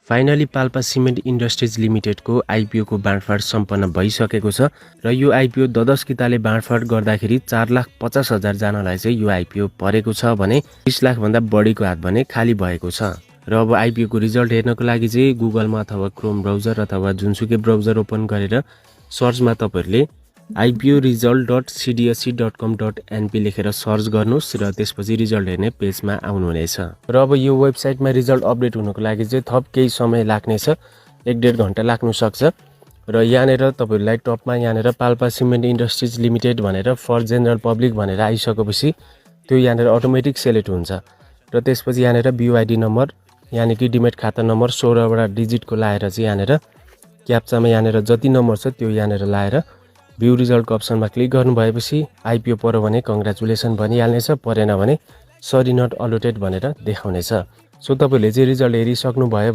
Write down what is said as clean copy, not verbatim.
Finally Palpa cement industries लिमिटेडको आइपिओको बाँडफाँड सम्पन्न भइसकेको छ र यो आइपिओ ददस किताले बाँडफाँड गर्दाखेरि 4,50,000 जनालाई चाहिँ यो आइपिओ परेको छ भने 20 लाखभन्दा बढीको हात भने खाली भएको छ। र अब आइपिओको रिजल्ट हेर्नको लागि चाहिँ गुगलमा अथवा क्रोम ब्राउजर अथवा जुनसुकै ब्राउजर ओपन गरेर सर्चमा तपाईहरुले ipo.cdsc.com.np लेखेर सर्च गर्नुस् र त्यसपछि रिजल्ट हेर्ने पेजमा आउनुहुनेछ। र अब यो वेबसाइटमा रिजल्ट अपडेट हुनको लागि चाहिँ थप केही समय लाग्नेछ, 1-1.5 घण्टा लाग्न सक्छ। र यहाँनेर तपाईहरुलाई टपमा यहाँनेर पाल्पा सिमेन्ट इन्डस्ट्रिज लिमिटेड भनेर फर जेनरल पब्लिक भनेर आइसकेपछि त्यो यहाँनेर अटोमेटिक सेलेक्ट हुन्छ र त्यसपछि यहाँनेर बीओआईडी नम्बर यानी कि डिमेट खाता नम्बर 16 वटा डिजिटको लाएर चाहिँ यहाँनेर क्याप्चामा यहाँनेर जति नम्बर छ त्यो यहाँनेर लाएर भ्यू रिजल्टको अप्सनमा क्लिक गर्नु भएपछि आइपिओ पर्यो भने कंग्रेचुलेसन भनिहाल्नेछ, परेन भने सरी नट अलोटेड भनेर देखाउनेछ। सो तपाईले चाहिँ रिजल्ट हेरिसक्नु भयो